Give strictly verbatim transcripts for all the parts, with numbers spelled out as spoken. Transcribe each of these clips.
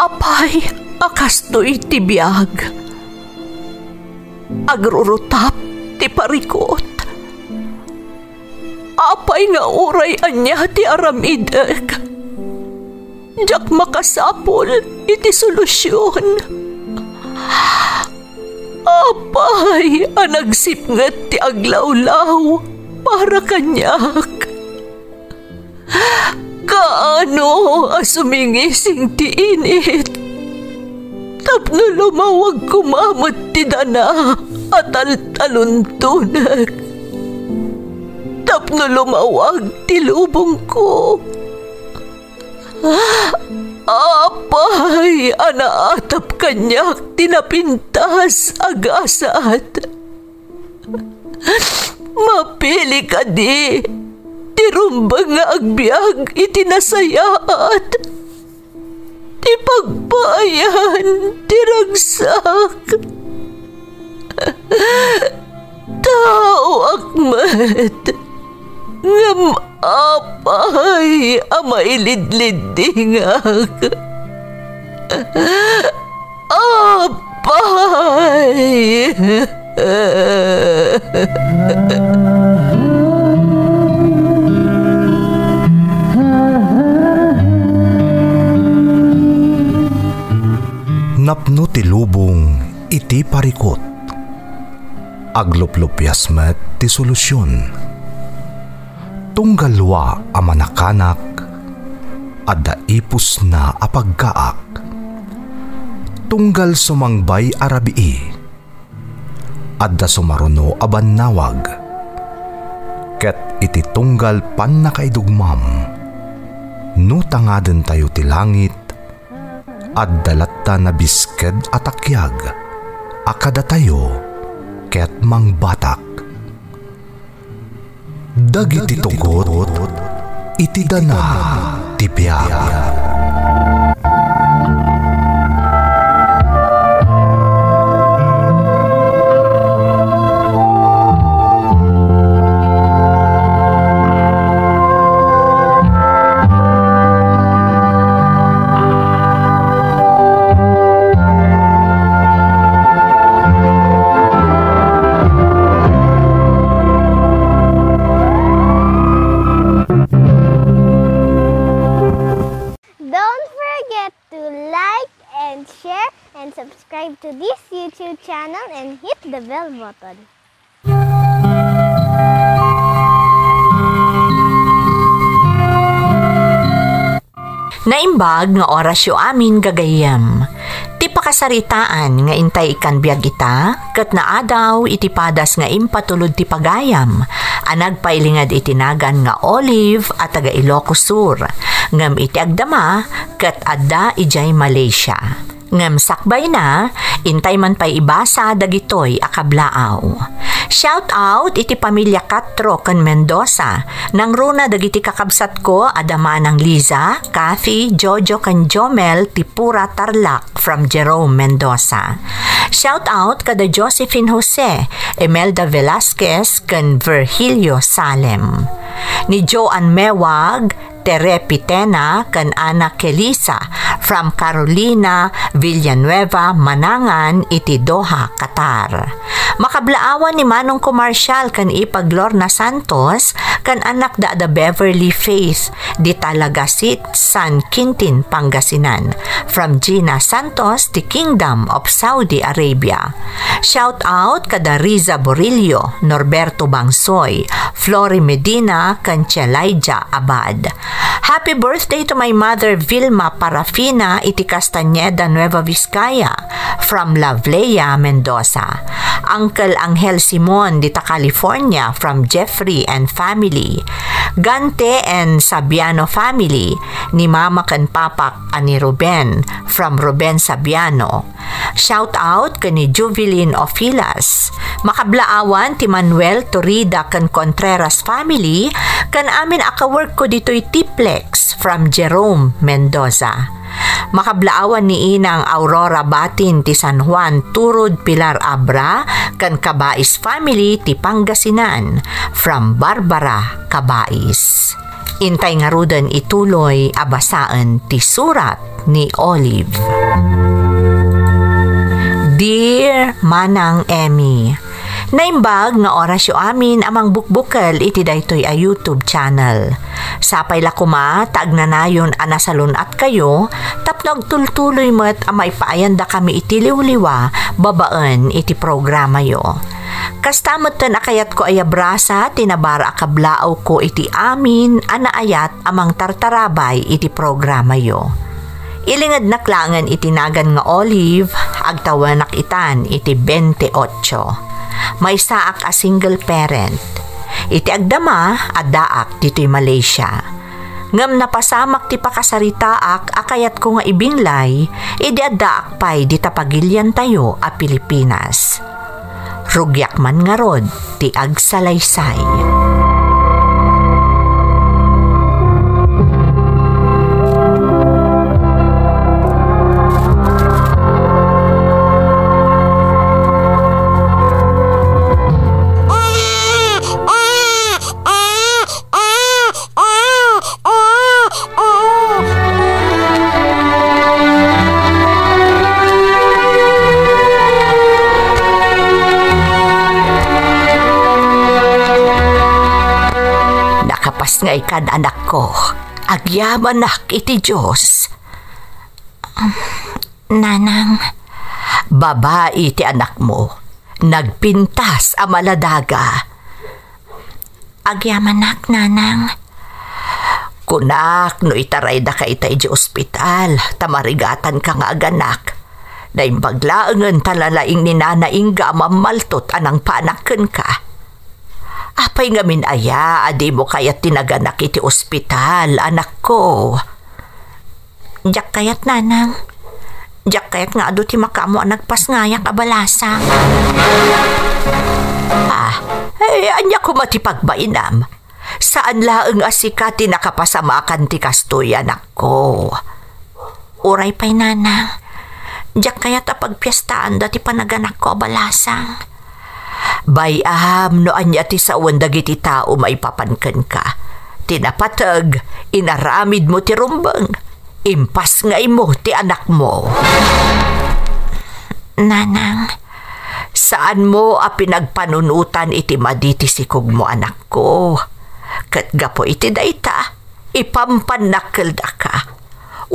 Apay a kastoy ti biag? Agrurutap ti parikut. Apay nga uray ania ti aramidek, diak makasapul iti solusion. Apay a nagsipnget ti aglawlaw para kaniak? Kaano a sumingising ti init tapno lumawag koma met ti dana a taltaluntonek, tapno lumawag ti lubongko? Apay a naatap kaniak ti napintas a gasat? Mapili kadi ti rumbeng nga agbiag iti nasayaat, ti pagpaayan ti ragsak? Taoak met, ngem apay a mailidliddingak? Apay! Napno ti lubong iti parikut. Agluplupias met ti solusion. Tunggal wa a manakanak, adda ipusna a paggaak. Tunggal sumangbay a rabii, adda sumaruno a bannawag. Ket iti tunggal pannakaidugmam, no tangadentayo ti langit, adda latta nabisked a takiag a kadatayo ket mangbatak. Dagiti tugot iti dana ti biag. Don't forget to like and share and subscribe to this YouTube channel and hit the bell button. Naimbag nga orasyo amin, gagayyem. Ti pakasaritaan nga intay ikkan biag ita, ket naadaw iti padas nga impatulod ti pagayam a nagpailinged iti nagan nga Olive a taga Ilocos Sur, ngem iti agdama ket adda idiay Malaysia. Ngem sakbayna, intay man pay ibasa dagitoy a kablaaw. Shout out iti pamilya Castro ken Mendoza, nangruna dagiti kakabsatko a da Manang Liza, Kathy, Jojo ken Jomel ti Pura Tarlac from Jerome Mendoza. Shout out kada Josephine Jose, Imelda Velasquez ken Virgilio Salem. Ni Joan Mewag, Tere Pitena ken Ana Kelisa from Carolina Villanueva Manangan iti Doha, Qatar. Makablaawan ni Manong Comarcial ken Ipag Lorna Santos ken annakda a da Beverly Faith di Talagasit, San Quintin, Pangasinan, from Gina Santos, the Kingdom of Saudi Arabia. Shout out kada Riza Borillo, Norberto Bangsoy, Flory Medina, ken Chelaija Abad. Happy birthday to my mother Vilma Parafina iti Castañeda, Nueva Vizcaya, from Lovleya, Mendoza. Uncle Angel Simon dita California from Jeffrey and family. Gante and Sabiano family, ni Mama ken Papak a ni Ruben from Ruben Sabiano. Shout out ken ni Juvelin Ofilas. Makablaawan ti Manuel Torida ken Contreras family, ken amin a kaworkko ditoy Tiplex from Jerome Mendoza. Makablaawan ni Inang Aurora Batin ti San Juan, Turud Pilar Abra, ken Kabais family ti Pangasinan from Barbara Kabais. Intay ngaruden ituloy a basaen ti surat ni Olive. Dear Manang Emmy, naimbag nga orasyo amin a mangbukbukel iti daytoy a YouTube channel. Sapay la koma ta agnanayon a nasalun-atkayo tapno agtultuloy met a maipaayandakami iti liwliwa babaen iti programayo. Kasta metten a kayatko a yabrasa ti nabara a kablaawko iti amin a naayat a mangtartarabay iti programayo. Ilingednak laengen iti nagan nga Olive, agtawenak itan iti twenty-eight. Maysaak a single parent. Iti agdama, addaak ditoy Malaysia. Ngem napasamak ti pakasaritaak a kayatko nga ibinglay idi addaak pay dita pagiliantayo a Pilipinas. Rugiak man ngarud ti agsalaysay. Nakapasngaykan, anakko. Agyamanak iti Dios. Nanang. Babai ti anakmo. Nagpintas a maladaga. Agyamanak, Nanang. Kunak no itaraydaka ita idiay ospital, ta marigatanka nga aganak. Naimbag laengen ta nalaing ni Nana Inga a mammaltot a nangpanak kenka. Apay ngamin aya a dimo kayat ti naganak iti ospital, anakko? Diak kayat, Nanang. Diak kayat nga adu ti makaammo a nagpasngayak a balasang. Ah, eh, ania koma ti pagbainam? Saan laeng a sika ti nakapasamakan ti kastoy, anakko. Uray pay, Nanang. Diak kayat a pagpiestaanda ti panaganakko a balasang. Bay-am no ania ti sawen dagiti tao maipapan kenka. Ti napateg, inaramidmo ti rumbeng. Impasngaymo ti anakmo. Nanang. Saanmo a pinagpanunotan iti madi ti sikogmo, anakko. Ket gapu iti dayta, ipampannakkeldaka.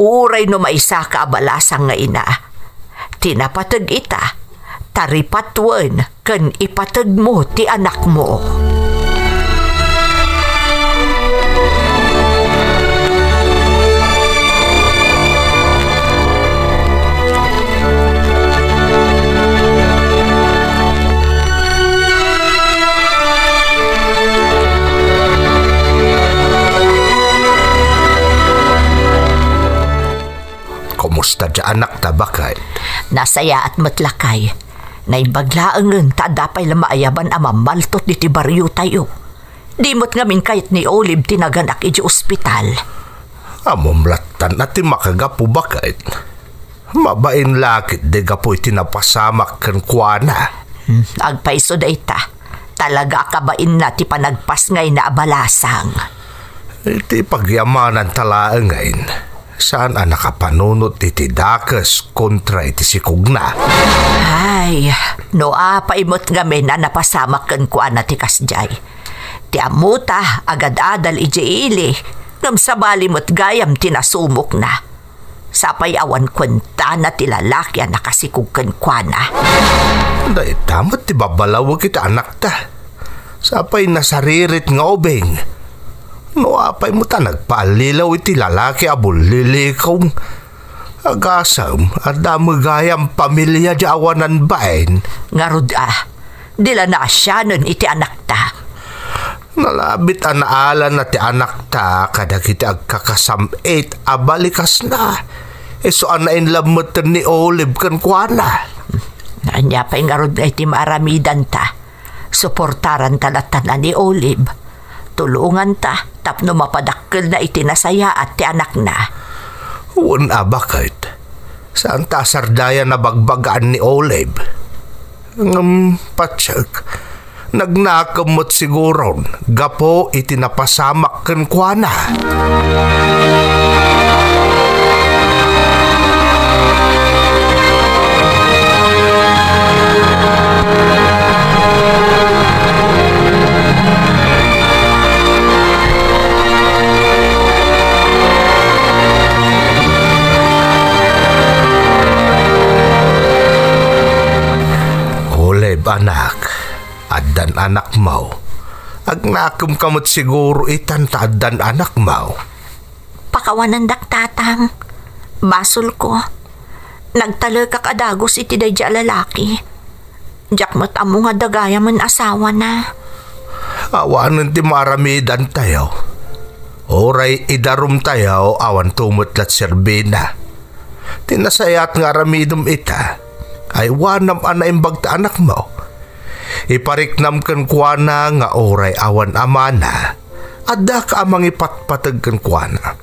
Uray no maysaka a balasang nga ina, ti napateg ita, taripatuen ken ipategmo ti anakmo. Kumusta ti anakta, baket? Nasayaat met, lakay. Naimbag laengen ta adda pay la maayaban a mammaltot iti bariotayo. Di met ngamin kayat ni Olive ti naganak iti ospital. Ammom lattan a ti makagapu, baket. Mabain la ketdi gapu iti napasamak kenkuana. Hmm, agpayso dayta. Talaga a kabainna ti panagpasngayna a balasang. Iti pagyamananta laengen, saan a nakapanunot iti dakes kontra iti sikogna. Ay, no apay met ngamin a napasamak kenkuana ti kasdiay. Ti ammota, agad-adal idiay ili, ngem sabali met gayam ti nasumokna. Sapay awan kuentana ti lalaki a nakasikog kenkuana. Dayta met ti babalawek iti anakta. Sapay nasaririt nga ubing. No apay met a nagpaallilaw iti lalaki a bullilikaw, agasem, adda met gayam pamilia di awanan bain. Ngarud a, di la naasianen iti anakta. Nalabit a naalana ti anakta kadagiti agkakasam-it a balikasna. Isu a nainlove metten ni Olive kenkuana. Ania pay ngarud nga iti maaramidanta? Suportaranta lattan a ni Olive. Tulonganta tapno mapadakkelna iti nasayaat ti anakna. Wen a, baket. Saanta a sardayan a bagbagaan ni Olive. Ngem, patiek, Nagnakem met siguron gapu iti napasamak kenkuana. Olive, anak, addan anakmo. Agnakemka met siguro itan ta addan anakmo. Pakawanendak, Tatang. Basolko. Nagtalekak a dagus iti daydi a lalaki. Diak met ammo nga adda gayamen asawana. Awanen ti maaramidantayo. Uray idarumtayo, awan tumutlat serbina. Ti nasayaat nga aramidem ita, aywanam a naimbag ta anakmo. Ipariknam kenkuana nga uray awan amana, addaka a mangipatpateg kenkuana.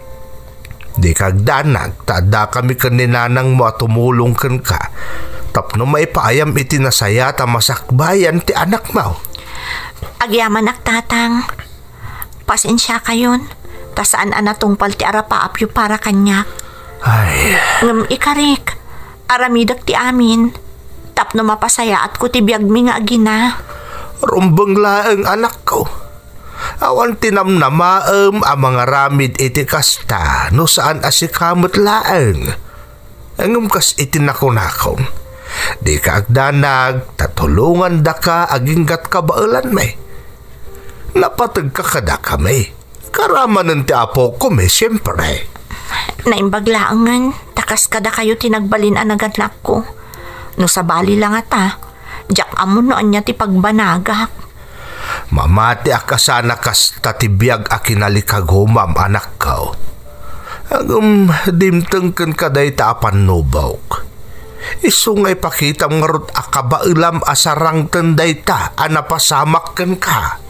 Dika agdanag ta addakami ken ni nanangmo a tumulong kenka tapno maipaayam iti nasayaat a masakbayan ti anakmo. Agyamanak, Tatang. Pasensiakayon, ta saan a natungpal ti arapaapyo para kaniak. Ay. Ngem ikarik, aramidek ti amin, tapno mapasayaatko ti biagmi nga agina. Rumbeng laeng, anakko. Awan ti namnamaem a mangaramid iti kasta no saan a sika met laeng. Ngem kas iti nakunakon, dika agdanag ta tulongandaka aginggat kabaelanmi. Napategka kadakami. Karamanen ti apokmi, siempre. Naimbag laengen, ta kas kadakayo ti nagbalin a naganakko. No sabali la ngata, diak ammo no ania ti pagbanagak. Mamatiak a sana kasta ti biag a kinalikagumam, anakko. Ngem dimteng kenka dayta a pannubok. Isu nga ipakitam ngarud a kabaelam a sarangten dayta a napasamak kenka.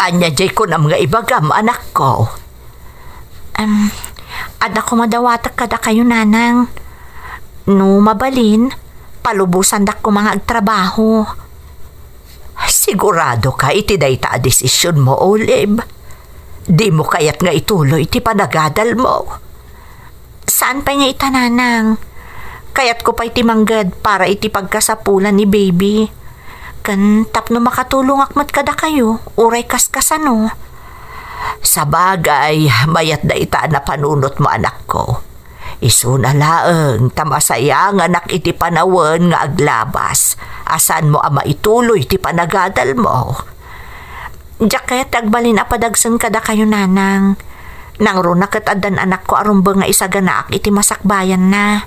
Ania diay kunam nga ibagam, anakko? Em, adda koma dawatek kadakayo, nanang. No mabalin, palubosandak koma nga agtrabaho. Sigurado ka iti dayta a desisionmo, Olive? Dimo kayat nga ituloy ti panagadalmo? Saan pay nga ita, nanang. Kayatko pay ti mangged para iti pagkasapulan ni baby. Ken tapno makatulongak met kadakayo, uray kaskasano. Sabagay, mayat dayta a napanunotmo, anakko. Isuna laeng ta masayanganak iti panawen nga aglabas a saanmo a maituloy ti panagadalmo. Diak kayat ti agbalin a padagsen kadakayo, nanang. Nangruna ket addan anakko a rumbeng nga isaganaak iti masakbayanna.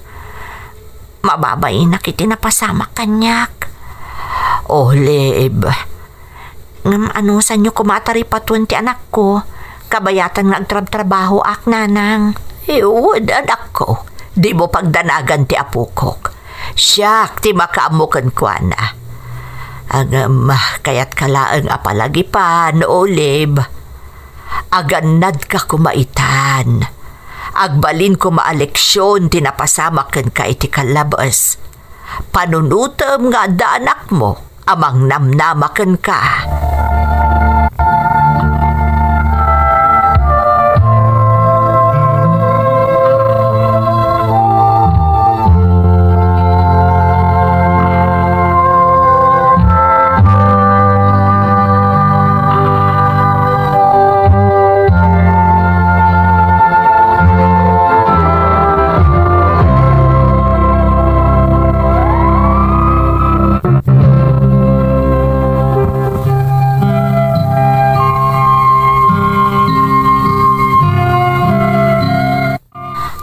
Mababainak iti napasamak kaniak. Olive, ngem anusanyo koma a taripatuen ti anakko, kabayatan nga agtrabtrabahoak, nanang. Iwed, anakko, dimo pagdanagan ti apokok. Siak ti makaammo kenkuana. Ngem kayatka laeng a palagipan, Olive. Agannadka koma itan. Agbalin koma a leksion ti napasamak kenka iti kallabes. Panunotem nga adda anakmo a mangnamnama kenka.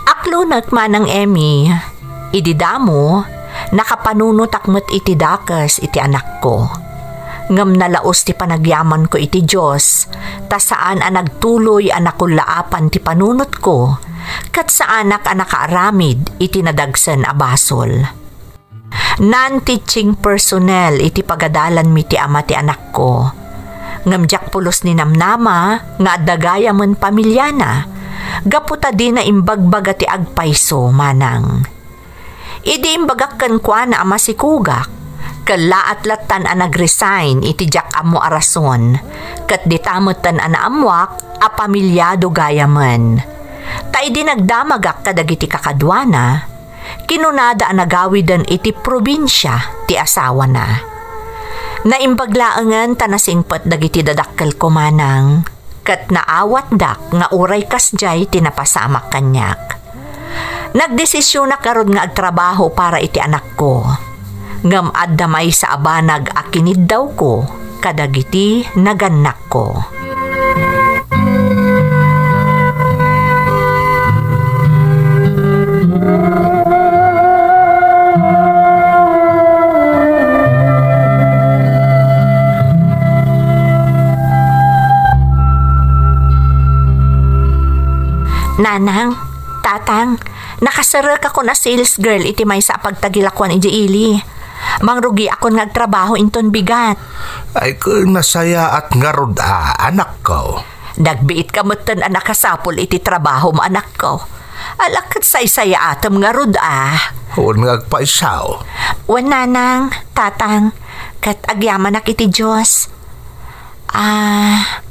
Aklonek, Manang Emmy. Idi damo, nakapanunotak met iti dakes iti anakko. Ngem nalaus ti panagyamanko iti Dios, ta saan a nagtuloy a nakullaapan ti panunotko, ket saanak a nakaaramid iti nadagsen a basol. Non-teaching personnel iti pagadalanmi ti ama ti anakko. Ngem diak pulos ninamnama nga adda gayamen pamiliana, gapu ta dina imbagbaga ti agpayso manang. Idi imbagak kenkuana a masikugak, kellaat lattan a nag-resign iti diak ammo a rason, ket dita metten a naammoak a pamiliado gayamen. Ta idi nagdamagak kadagiti kakaduana, kinunada a nagawiden iti probinsia ti asawana. Naimbag laengen ta nasingpet dagiti dadakkelko manang, ket naawatdak nga uray kasdiay ti napasamak kaniak. Nagdesisionak ngarud nga agtrabaho para iti anakko. Ngem adda maysa a banag a kiniddawko kadagiti nagannakko. Nanang, Tatang, nakaserekakon a sales girl iti maysa a pagtagilakoan idiay ili. Mangrugiakon nga agtrabaho inton bigat. Ay, ket nasayaat ngarud a, anakko. Nagbiitka metten a nakasapul iti trabahom, anakko. Ala ket saysayaatem ngarud a. Wen nga agpayso. Wen, Nanang, Tatang, ket agyamanak iti Dios. Ah,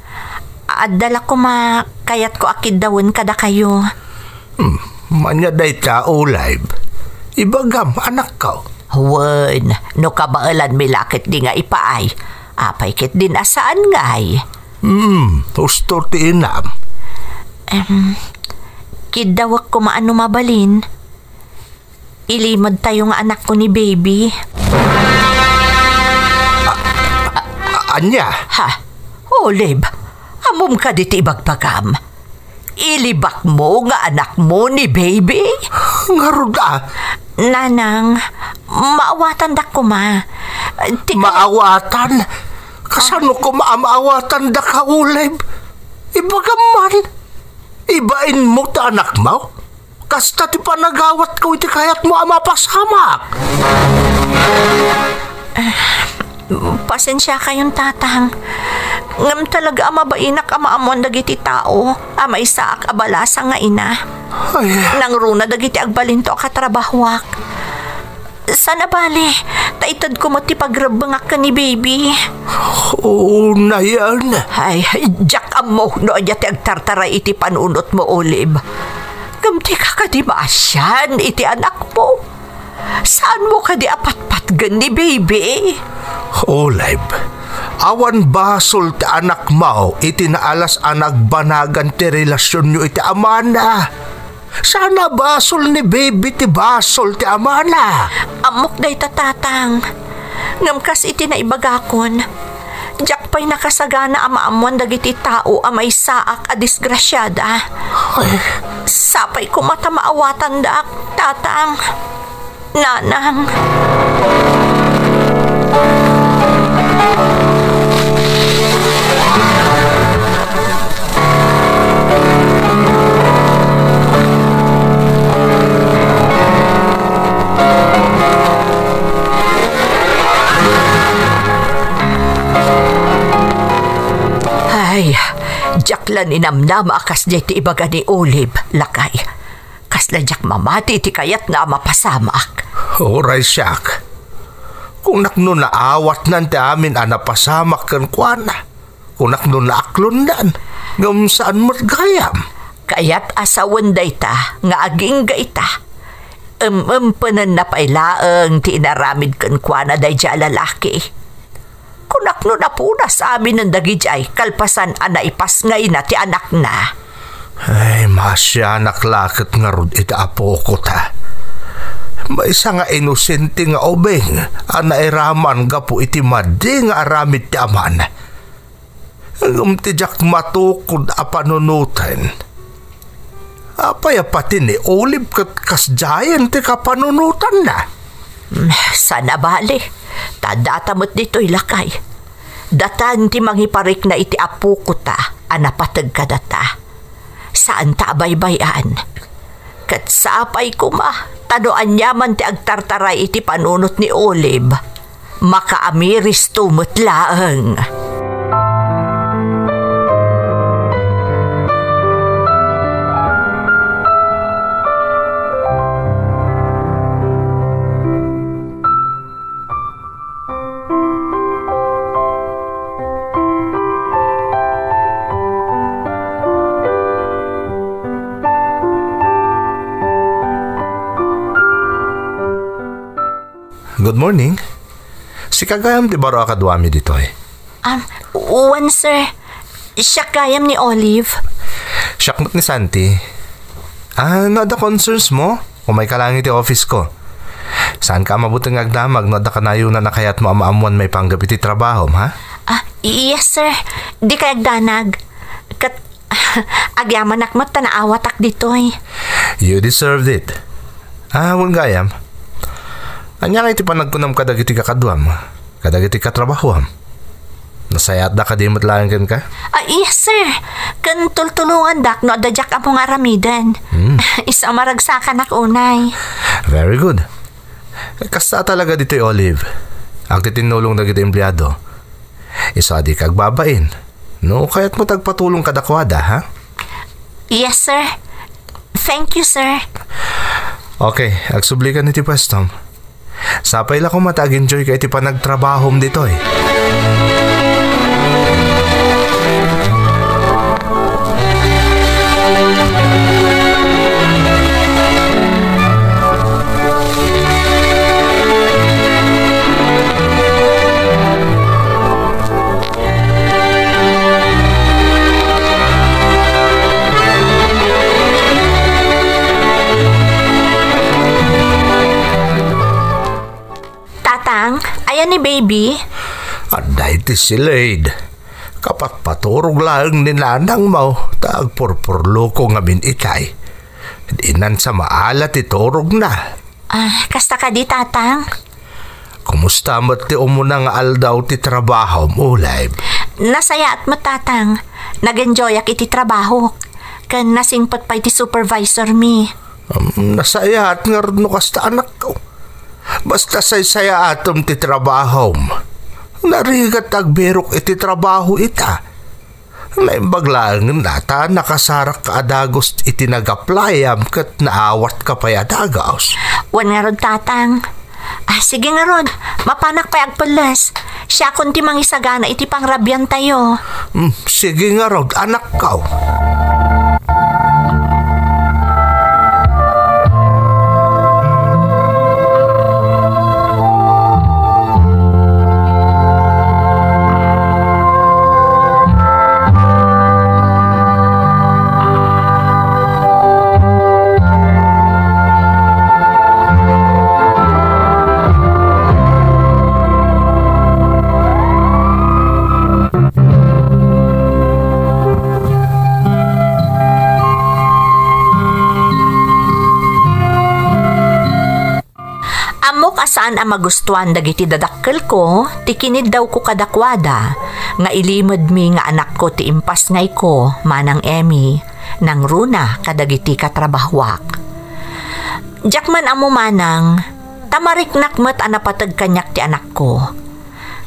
adda la koma kayatko a kiddawen kadakayo. Hmm, ania dayta, Olive? Ibagam, anakko. Wen, no kabaelanmi la ketdi nga ipaay, apay ketdin a saan ngay? Hmm, husto ti inam. Em, kiddawek koma a no mabalin. Ilimedtayo nga anakko ni Baby. A-, ania? Ha? Olive, ammom kadi ti ibagbagam? Ilibakmo nga anakmo ni Baby? Ngarud a? Nanang, maawatandak koma. Ti Maawatan? Kasano koma a maawatandak, Olive? Ibagam man. Ibainmo ti anakmo? Kasta ti panagawatko iti kayatmo a mapasamak. Ah, pasensiakayon, Tatang. Ngem talaga a mabainak a maammoan dagiti tao a maysaak a balasa nga ina. Ay. Nangruna dagiti agbalinto a katrabahoak. Saan a bale, ta itedko met ti pagrebbengak ken ni Baby. Oo, nayan. Ay, diak ammo no ania ti agtartaray iti panunotmo, Olive. Ngem dika kadi maasian iti anakmo? Saanmo kadi a patpatgen ni Baby? Olive, awan basol ti anakmo iti naalas a nagbanagan ti relasionyo iti amana. Saan a basol ni Baby ti basol ti amana. Ammok dayta, Tatang. Ngem kas iti naibagakon, diak pay nakasagana a maammoan dagiti tao a maysaak a disgrasiada. Ay. Sapay koma ta maawatandak, Tatang. Nanang. Ay, diak la ninamnama a kasdiay ti ibaga ni Olive, lakay. Kasla diak mamati iti kayatna a mapasamak. Uray siak. Kunak no naawatnan ti amin a napasamak kenkuana. Kunak no naaklonnan. Ngem saan met gayam. Kayat a sawen dayta nga agingga ita. Em-empenenna pay laeng ti inaramid kenkuana daydiay a lalaki. Kunak no napunas aminen dagidiay kalpasan a naipasngayna ti anakna. Ay, maasianak la ket ngarud iti apoko ta. Maysa nga inosente nga ubing a nairaman gapu iti madi nga aramid ti amana. Ngem ti diak matukod a panunoten. Apay a pati ni Olive ket kasdiayen ti kapanunotanna? Mm, saan a bale. Ta data met ditoy, lakay. Datan ti mangiparikna iti apokota a napateg kadata. Saanta a baybay-an. Ket sapay koma, ta no aniaman ti agtartaray iti panunot ni Olive, makaamiristo met laeng. Good morning. Sika gayam ti baro a kaduami ditoy? Um, wen, sir. Siak gayam ni Olive. Siak met ni Santi. Ah, no adda concerns mo, umayka lang iti office ko. Saanka a mabuteng nga agdamag no adda kanayonan a kayatmo a maammuan maipanggep iti trabahom, ha? Ah, yes, sir. Dikay agdanag. Ket agyamanak met ta naawatak ditoy. You deserved it. Ah, wen gayam. Ania nga iti panagkunam kadagiti kakaduam? Kadagiti katrabahoam? Nasayaatda kadi met laeng kenka? Ah, yes, sir. Ken tultulongandak no adda diak ammo nga aramiden. Hmm. Isu a maragsakanak unay. Very good. Kasta talaga ditoy, Olive. Agtitinnulong dagiti empleado. Isu a dika agbabain. No kayatmo ti agpatulong kadakuada, ha? Yes, sir. Thank you, sir. Okay, agsublikan iti pwestom. Sapay la koma ta ag-enjoy ka iti panagtrabahom ditoy. Tatang, ayan ni baby? Adda iti silid. Kapatpaturog laeng ni nanangmo, ta agpurpurloko ngamin itay. Dinan sa maala ti turogna. Ah, kasta kadi, Tatang? Kumusta met ti umuna nga aldaw ti trabahom, Olive? Nasayaat met, Tatang. Nag-enjoyak iti trabahok. Ken nasingpet pay ti supervisor mi. Um, nasayaat ngarud no kasta, anakko. Basta saysayaatem ti trabahom. Narigat agbirok iti trabaho ita. Naimbag laengen data nakasarakka a dagus iti nag-applyam ket naawatka pay a dagus. Wen ngarud, Tatang. Ah, sige ngarud, mapanak pay agpelles. Siakon ti mangisagana iti pangrabiantayo. Hmm, sige ngarud, anakko. Ammok a saan a magustuan dagiti dadakkelko ti kiniddawko kadakuada nga ilimedmi nga anakko ti impasngayko, Manang Emmy, nangruna kadagiti katrabahoak. Diak man ammo, Manang, ta mariknak met a napateg kaniak ti anakko.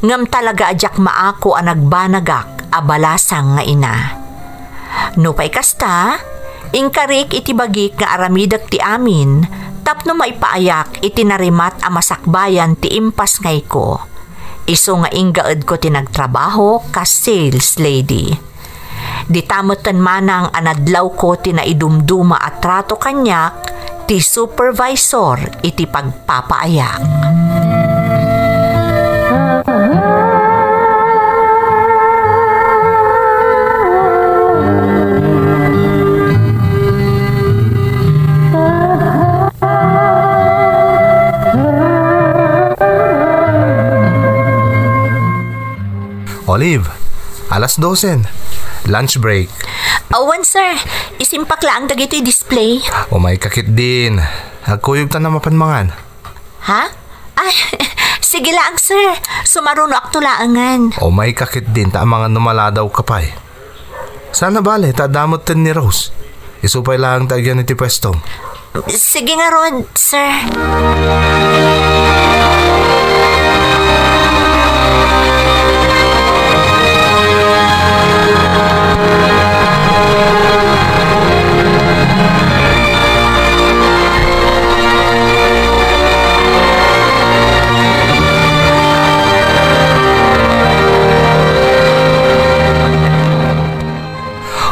Ngem talaga a diak maako a nagbanagak a balasang nga ina. Nupay kasta, inkarik iti bagik nga aramidek ti amin tapno maipaayak iti narimat a masakbayan ti impasngayko. Isu nga inggaedko ti nagtrabaho kas sales lady. Dita metten, Manang, a nadlawko ti naidumduma a trato kaniak ti supervisor iti pagpapaayak. Olive, alas dosen. Lunch break. Awan, sir. Isimpak laeng dagiti display. Umayka ketdin. Agkuyogtan a mapan mangan. Ha? Ay, Sige laeng, sir. Sumarunoakto laengen. O, mayka ketdin ta amangan no maladawka pay. Saan a bale, ta adda metten ni Rose. Isu pay laeng ta agyan iti puestom. Sige ngarud, sir.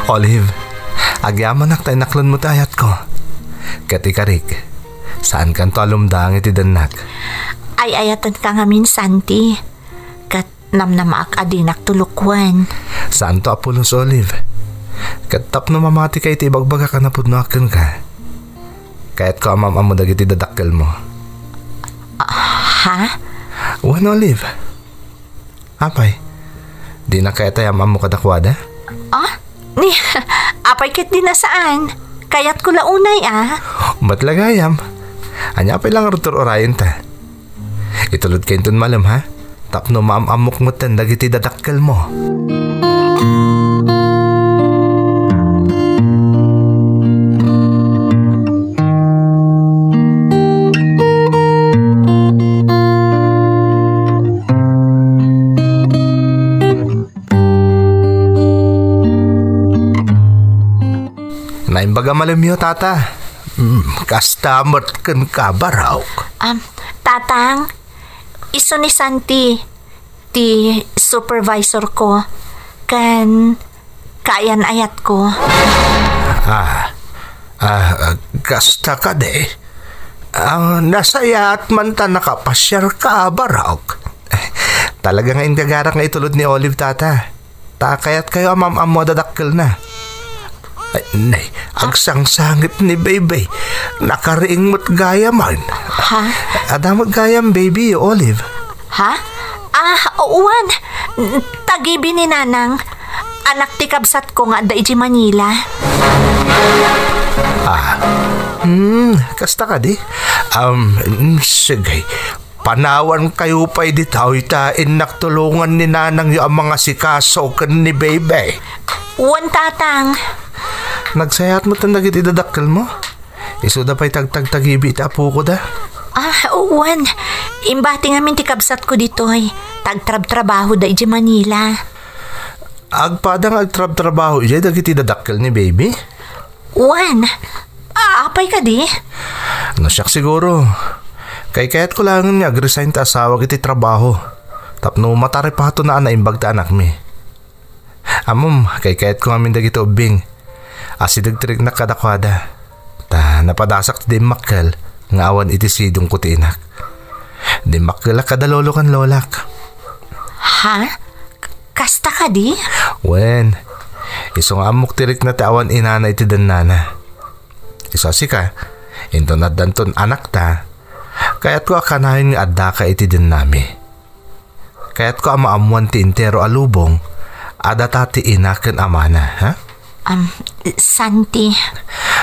Olive, agyamanak ta inaklonmo ti ayatko. Ket ikarik, saankanto a lumdaang iti dennak. Ay-ayatenka ngamin, Santi. Ket namnamaak a dinak tulokuen. Saanto a pulos, Olive. Ket tapno mamatika iti ibagbagak a napudnoak kenka, kayatko a maam-ammo dagiti dadakkelmo. Ah, ha? Wen, Olive. Apay, dina kayat a yam-ammo kadakuada? Ah? Ni, apay ket dina saan? Kayatko la unay, a. Met la gayam. Ania pay la ngarud ti ur-urayenta? Itulodka inton malem, ha? Tapno maam-ammok metten dagiti dadakkelmo. Naimbag a malemyo, Tata. Mm, kasta met kenka, Barok. Um, Tatang, isu ni Santi, ti supervisor ko, ken kaayan-ayatko. Ah, ah, kasta kadi? Ah, nasayaat man ta nakapasiarka, Barok. Talaga nga inggagarak nga itulod ni Olive, Tata. Ta kayatkayo a maam-ammo a dadakkelna. Ay, nay, agsangsangit ni Baby. Nakariing met gayamen. Ha? Adda met gayam baby, Olive. Ha? Ah, uwan. Tagibi ni Nanang. Anak ti kabsatko nga adda iti Manila. Ah. Hmm, kasta kadi? Um, mm, sige. Panawankayo pay ditoy ta innak tulongan ni nanangyo a mangasikaso ken ni Baby. Wen, Tatang. Nagsayaat metten dagiti dadakkelmo? Isuda pay ti agtagtagibi iti apokoda? Ah, wen. Imbati ngamin ti kabsatko ditoy. Ta agtrabtrabahoda idiay Manila. Agpada nga agtrabtrabaho idiay dagiti dadakkel ni Baby? Wen, apay kadi? No siak siguro, kaykayatko laengen nga agresign ti asawak iti trabaho tapno mataripatona a naimbag ti anakmi. Ammom, kaykayatko ngamin dagiti ubbing. Asideg ti riknak kadakuada. Ta napadasak ti dimmakkel nga awan iti sidongko ti inak. Dimmakkelak kada lolo ken lolak. Ha? K-, kasta kadi? Wen, isu nga ammok ti rikna ti awan inana iti dennana. Isu a sika, inton addanton anakta, kayatko a kanayon nga addaka iti dennami. Kayatko a maammoan ti entero a lubong a data ti ina ken amana, ha? Am, Santi.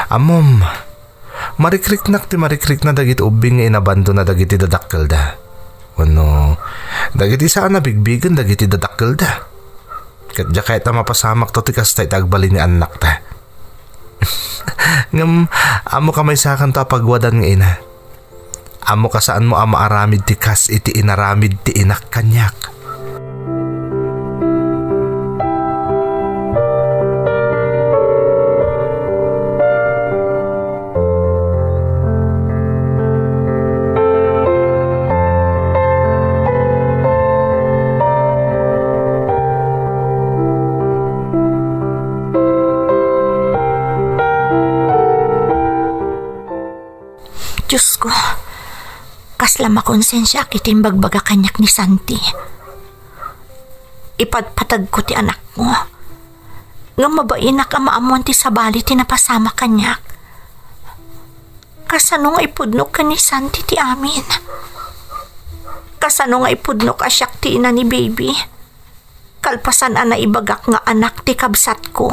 Ammom, marikriknak ti marikrikna dagiti ubbing nga inabandona dagiti dadakkelda. Wenno, dagiti saan a bigbigen dagiti dadakkelda. Ket diak kayat a mapasamakto ti kasta iti agbalin nga annakta. Ngem, ammok a maysakanto a pagwadan nga ina. Ammok a saanmo a maaramid ti kas iti inaramid ti inak kaniak. Diosko, kasla makonsensiaak iti imbagbaga kaniak ni Santi. Ipatpatagko ti anakmo. Ngem mabainak a maammoan ti sabali ti napasamak kaniak. Kasano nga ipudnok ken ni Santi ti amin? Kasano nga ipudnok a siak ti ina ni Baby? Kalpasan a naibagak nga anak ti kabsatko,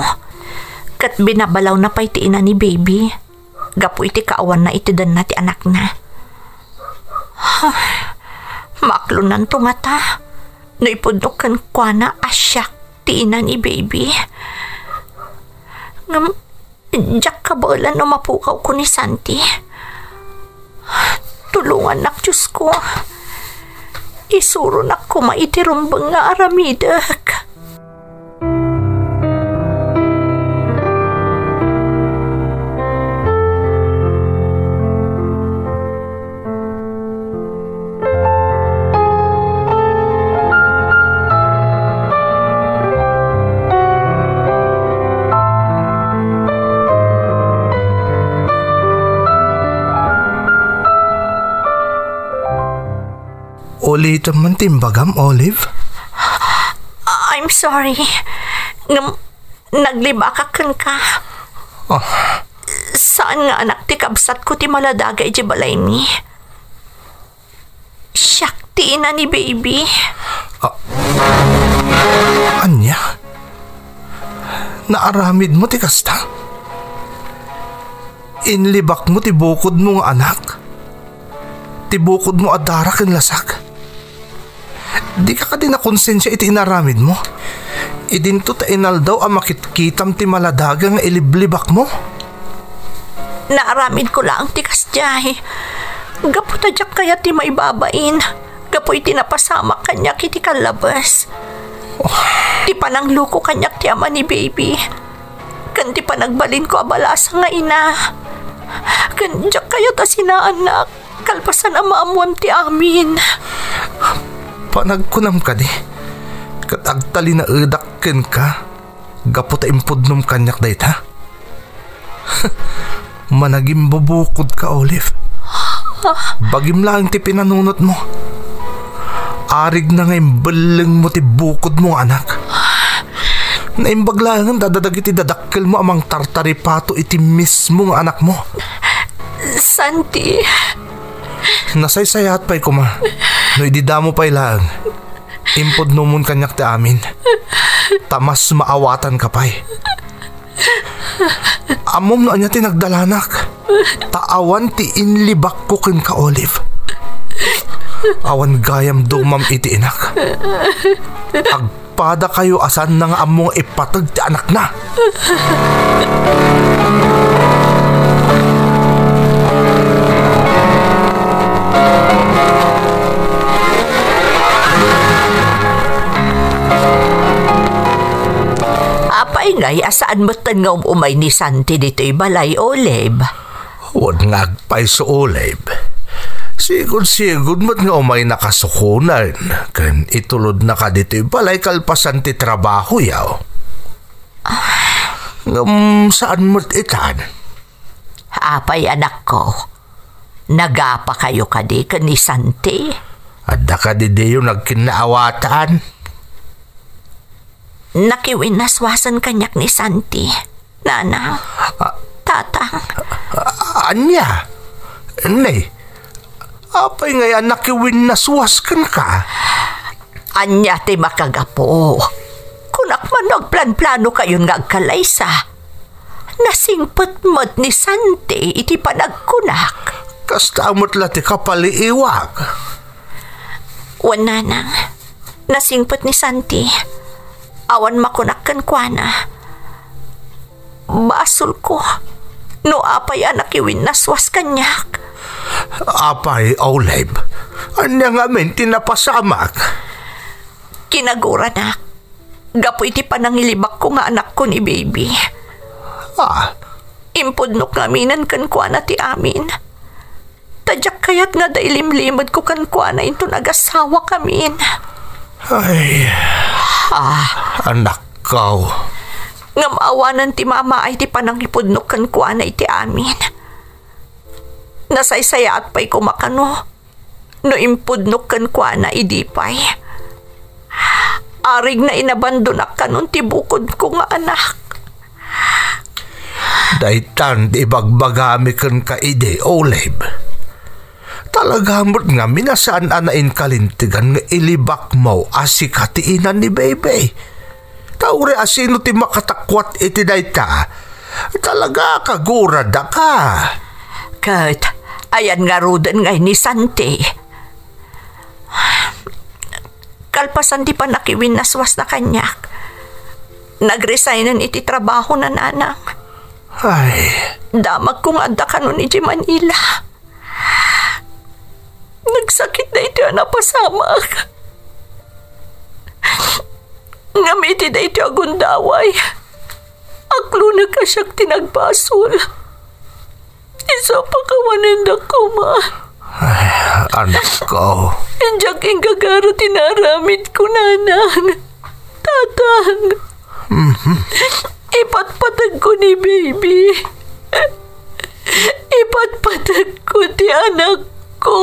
ket binabalawna pay ti ina ni Baby gapu iti kaawanna iti denna ti anakna. Mak-, Mapasunanto ngata no ipudno kenkuana a siak ti ina ni baby. Ngem, diak kabaelan no mapukawko ni Santi. Tulongannak, Diosko. Isuronak koma iti rumbeng nga aramidek. Ulitem man ti imbagam, Olive? I'm sorry. Ngem, naglibakak kenka. Ah. Saan nga anak ti kabsatko ti maladaga idiay balaymi. Siak ti ina ni baby. Ah. Ania? Naaramidmo ti kasta? Inlibakmo ti bukodmo nga anak? Ti bukodmo a dara ken lasak? Dika kadi nakonsensia iti inaramidmo? Idinto ta inaldaw a makitkitam ti maladaga nga iliblibakmo? Naaramidko laeng ti kasdiay. Gapu ta diak kayat ti maibabain. Gapu iti napasamak kaniak iti kallabes. Oh. Ti panangloko kaniak ti ama ni baby. Ken ti panagbalinko a balasa nga ina. Ken diak kayat a sinaannak. Kalpasan a maammoam ti amin. Panagkunam kadi, ket agtalinaedak kenka gapu ta impudnom kaniak dayta? Managimbubukodka, Olive. Bagim laeng ti pinanunotmo. Arigna nga imbellengmo ti bukodmo nga anak. Naimbag laengen dagiti dadakkelmo a mangtartaripato iti mismo nga anakmo. Santi. Nasaysayaat pay koma no idi damo pay laeng, impudnomon kaniak ti amin, ta mas maawatanka pay. Ammom no ania ti nagdalanak, ta awan ti inlibakko kenka, Olive. Awan gayam dumam iti inak. Ag- Padakayo a saanna nga ammo nga ipateg ti anakna. Apay ngay a saan metten nga um-umay ni Santi ditoy balay, Olive? Wen nga agpayso, Olive. Sigud-sigud met nga umayna kasukonan, ken itulodna kaditoy balay kalpasan ti trabahoyo. Ngem saan met itan? Apay, anakko, nagapakayo kadi ken ni Santi? Adda kadi diyo nagkinnaawatan? Nakiwinnaswasen kaniak ni Santi, Nanang. Ah. Tatang. Ah, ania? Nay, apay ngay a nakiwinnaswas kenka? Ania ti makagapu? Kunak man no agplanplanokayon nga agkalaysa. Nasingpet met ni Santi iti panagkunak. Kasta met la ti kapaliiwak. Wen, Nanang, nasingpet ni Santi. Awan makunak kenkuana. Basolko no apay a nakiwinnaswas kaniak. Apay, Olive, ania ngamin ti napasamak? Kinaguranak gapu iti panangilibakko nga anakko ni Baby. Ah. Impudnok ngaminen kenkuana ti amin. Ta diak kayat nga adda ilimlimedko kenkuana inton agasawakamin. Ay. Ah. Anakko. Ngem awanen ti mamaay ti panangipudnok kenkuana iti amin. Nasaysayaat pay koma kano no impudnok kenkuana idi pay. Arigna inabandonak kanon ti bukodko nga anak. Daytan ti ibagbagami kenka idi, Olive. Talaga met ngamin a saan a nainkalintegan nga ilibakmo a sika ti ina ni Baby. Ta uray a sino ti makatakwat iti dayta, talaga kaguradaka. Ket ayan ngaruden ngay ni Santi? kalpasan ti pannakiwinnaswasna kaniak, nagresignen iti trabahona, nanang. Ay. Damagko nga adda kanon idiay Manila. Nagsakit daytoy a napasamak. Ngem iti daytoy a gundaway, aklonek a siak ti nagbasol. Isu a pakawanendak koma. Ay, anakko. Diak inggagara ti naaramidko, nanang. Tatang. Mhm. Ipatpategko ni baby. Ipatpategko ti anakko.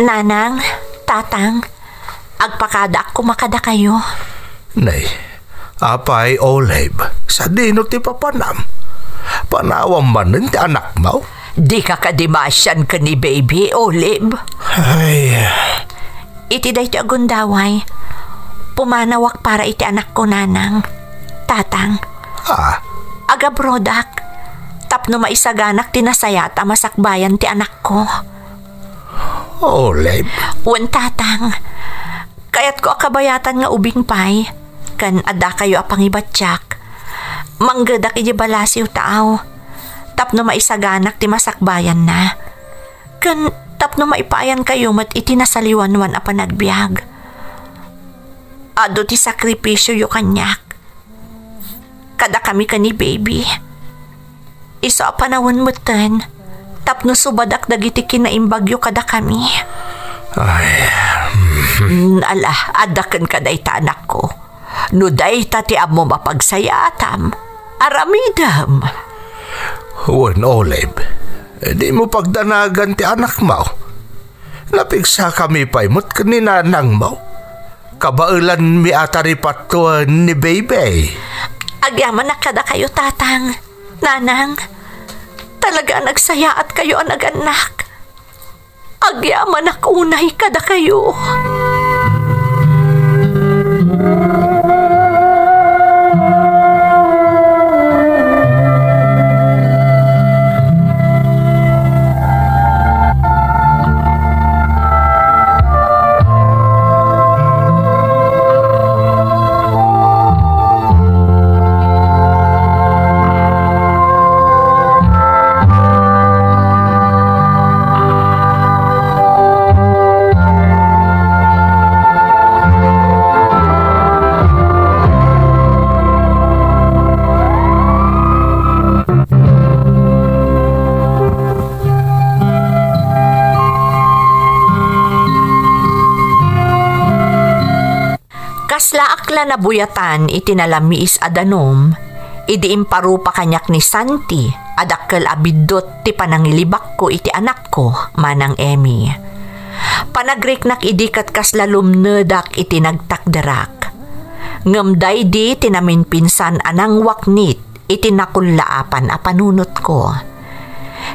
Nanang, Tatang, agpakadaak koma kadakayo. Nay, apay, Olive, sadino ti papanam? Panawam manen ti anakmo? Dika kadi maasian ken ni baby, Olive? Ay. Iti daytoy a gundaway, pumanawak para iti anakko, Nanang, Tatang. Ah. Agabrodak tapno maisaganak ti nasayaat a masakbayan ti anakko. Olive? Wen, Tatang. Kayatko a kabayatan nga ubing pay, ken addakayo a pangibatiak. Manggedak idiay balasiw taaw, tapno maisaganak ti masakbayanna. Ken tapno maipaayankayo met iti nasaliwanwan a panagbiag. Adu ti sakripisioyo kaniak. Kadakami ken ni baby. Isu a panawen metten, tapno subadak dagiti kinaimbagyo kadakami. Ay. Mm, ala, adda kenka dayta, anakko. No dayta ti ammom a pagsayaatam, aramidem. Wen, Olive, dimo pagdanagan ti anakmo. Napigsakami pay met ken ni nanangmo. Kabaelanmi a taripattoen ni baby. Agyamanak kadakayo, Tatang, Nanang. Talaga a nagsayaatkayo a nagannak. Agyamanak unay kadakayo. Kaslaak la nabuyatan iti nalamiis a danum, idi imparupa kaniak ni Santi a dakkel a biddut ti panangilibakko iti anakko, Manang Emmy. Panagriknak idi ket kasla lumnedak iti nagtakderak. Ngem daydi ti naminpinsan a nangwaknit iti nakullaapan a panunotko.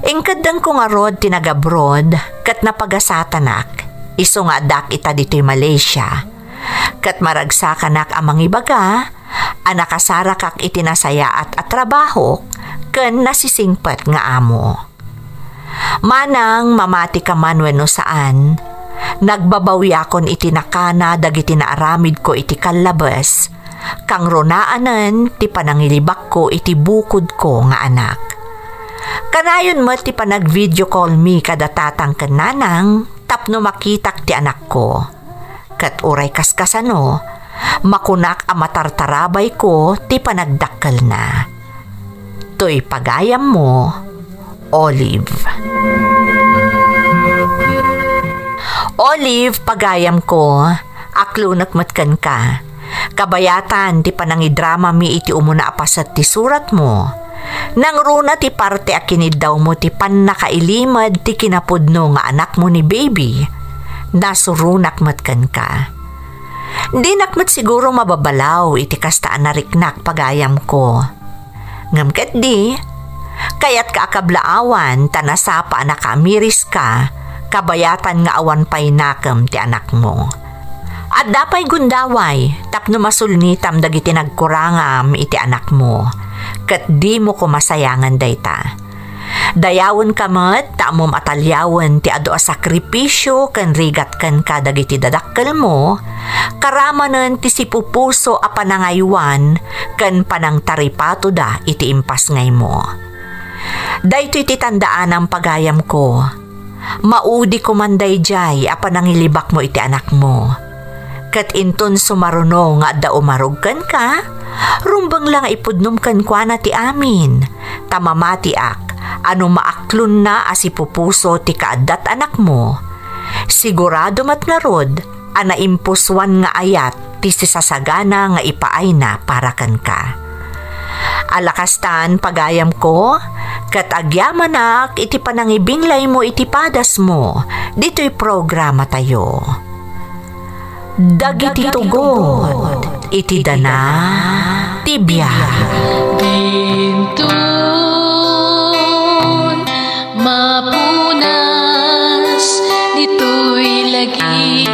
Inkeddengko ngarud ti nag-abroad ket napagasatanak, isu nga addaak ita ditoy Malaysia. Ket maragsakanak a mangibaga a nakasarakak iti nasayaat a trabahok ken nasisingpet nga amo. Manang mamatika man wenno saan, nagbabawiakon iti nakana dagiti naaramidko iti kallabes, kangrunaanen ti panangilibakko iti bukodko nga anak. Kanayon met ti panag-video call mi kada tatang ken nanang tapno makitak ti anakko. Ket uray kaskasano, makunak a matartarabayko ti panagdakkelna. Toy pagayammo, Olive. Olive, pagayamko, aklonek met kenka. Kabayatan ti panangidramami iti umuna a paset ti suratmo. Nangruna ti parte a kiniddawmo ti pannakailimed ti kinapudno nga anakmo ni baby. Nasuronak met kenka. Dinak met siguro mababalaw iti kasta a nariknak, pagayamko. Ngem ketdi, kayatka a kablaawan ta nasapa a nakaamiriska, kabayatan nga awan pay nakem ti anakmo. Adda pay gundaway tapno masulnitam dagiti nagkurangam iti anakmo, ket dimo koma sayangen dayta. Dayawenka met ta ammom a taliawen ti adu a sakripisio ken rigat kenka dagiti dadakkelmo, karamanen ti sipupuso a panangaywan ken panangtaripatoda iti impasngaymo. Daytoy ti tandaanam, pagayamko. Maudi koman daydiay a panangilibakmo iti anakmo. Ket inton sumaruno nga adda umarog kenka, rumbeng la nga ipudnom kenkuana ti amin, ta mamatiak a no maaklonna a sipupuso ti kaaddat anakmo, sigurado met ngarud a naimpusoan nga ayat ti sisasagana nga ipaayna para kenka. Alakastan, pagayamko, ket agyamanak iti panangibinglaymo iti padasmo ditoy programatayo. Dagiti tugot iti dana ti biag. Dinton mapunas ditoy lagi.